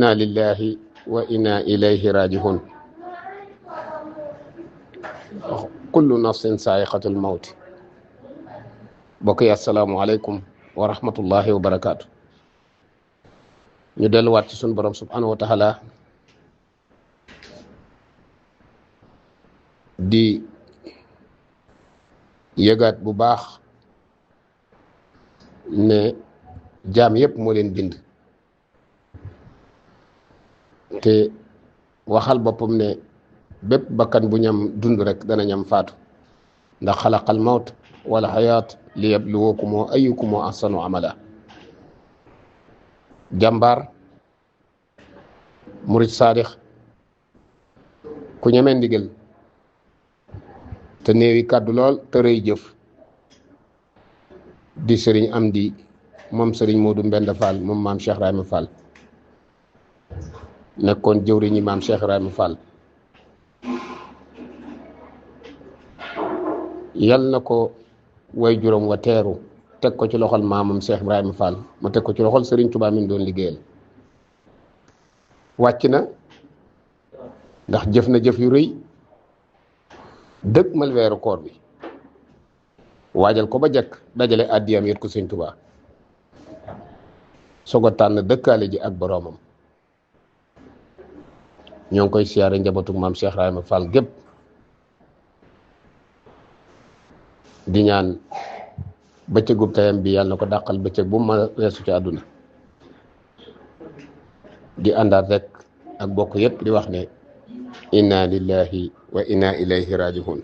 inna lillahi wa inna ilayhi râji'ûn. kullu nafsin saa'iqatul mawti. mbokk yi assalaamu aleykum wa rahmatullahi wa barakaatu. ñu delluwaat ci sunu borom subhanahu wa taala di yëgaat bu baax ne jaam yépp moo leen bind te waxal boppam ne bépp bakkan bu ñam dund rek dana ñam faatu ndax xalaqal mawt wal xayaat liyabluwakum ayyukum ahsanu amala. jàmbaar murid saadix ku ñemee ndigal te néewi kàddu lool te rëy jëf di Serigne Amdy moom Serigne Modou Mbenda Fall moom maam Cheikh Ibrahima Fall nekkoon jëwriñi maam Cheikh Ibrahima Fall. yal na ko way juróom wa teeru teg ko ci loxol maamam Cheikh Ibrahima Fall ma teg ko ci loxol Serigne Touba mi doon liggéeyal. wàcc na ndax jëf na jëf yu rëy dëgg mal weeru koor bi waajal ko ba jekk dajale àddiyam yet ko Serigne Touba soog a tànn dëkkaale ji ak boroomam. ñoo ngi koy siyaare njabootu maam Cheikh Ibrahima Fall gépp di ñaan bëccëgub tayam bi yàlla na ko dàqal bëccëg bu ma weesu ci àdduna. di àndaat rek ak bokk yépp di wax ne inna lillahi wa inna ilayhi raji'un.